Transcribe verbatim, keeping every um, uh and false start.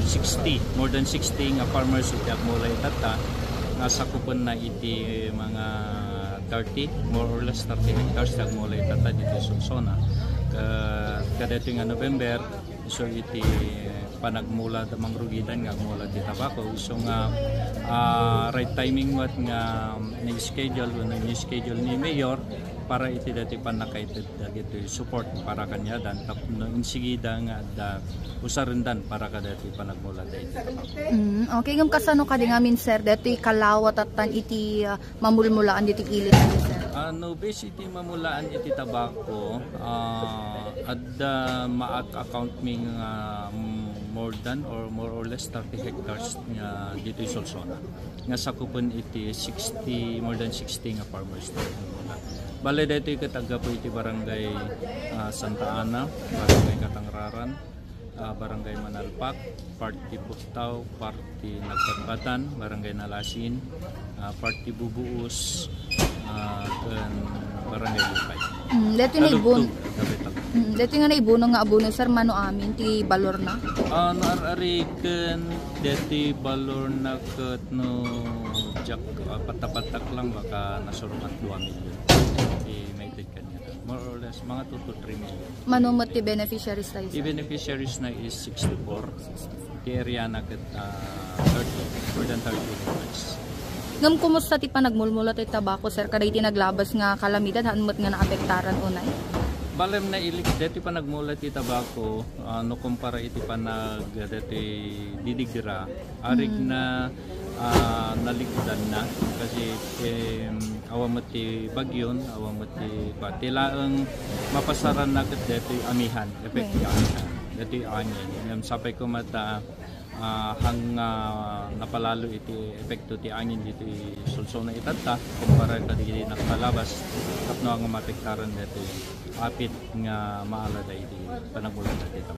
sixty, more than sixty nga farmers iti agmula itatta, nga sakupenna iti mga thirty, more or less thirty hectares ti agmula itatta ditoy Solsona. Ka-, kadatoy nga November, so iti panagmula da mangrugidan nga agmula ti tabako. So nga, ah, right timing met nga ni-schedule, wenno ni-schedule ni Mayor para iti dati pannakaited dagiti support para kaniadan tapno insigida nga adda usarendan para kadati panagmula daytoy tabako. Mm, okay, ngem kasano kadi ngamin, sir, datoy kalawa tattan iti, ah, mamulmulaan ditoy ili, sir? Ah, no base iti mamulaan iti tabako, ah, adda ma-account mi nga, mm, more than or more or less thirty hectares nga ditoy Solsona nga sakupen iti sixty, more than sixty nga farmers. Bale, daytoy ket aggapu iti barangay, ah, Santa Ana, barangay Katangraran, ah, barangay Manalpak, parte Puttaw, parte Nagbatbatan, barangay Nalasin, ah, parte Bubuos, ah, ken barangay Lipay. Mm, daytoy na ibun-, Talugtog, capital. Mm, daytoy nga naibuno nga abono, sir, mano amin ti balor na? Ah, no ar-ari ken daytoy balor na ket no diak, ah, patta-pattak lang, baka nasurungan dua million. Ti maited kaniada. More or less, mga two to three million. Mano met ti beneficiaries tayo, sir? Ti beneficiaries na is sixty-four. Ti area na ket, ah, thirty, more than thirty hectares. Ngem kumusta ti panagmulmula ti tabako, sir, kadagiti naglabas nga kalamidad, haan met nga naapektaran unay? Balem na ilik, deti panagmula ti tabako, ah, no kumpara iti panag-, deti didigra, arig Mm. na, ah, naligdan na kasi, em, awan met ti bagyon, awan met ti pa-, ti laeng mapasaran na ket deti amihan, epekto ti Right. amihan, deti angin. Ngem sapay ko met, ah, ah, hang, ah, napalalo iti epekto ti angin ditoy Solsona itatta, kumpara kadagiti nagpalabas, tapno nga maapektaran deti apit nga maalada iti panagmula dati.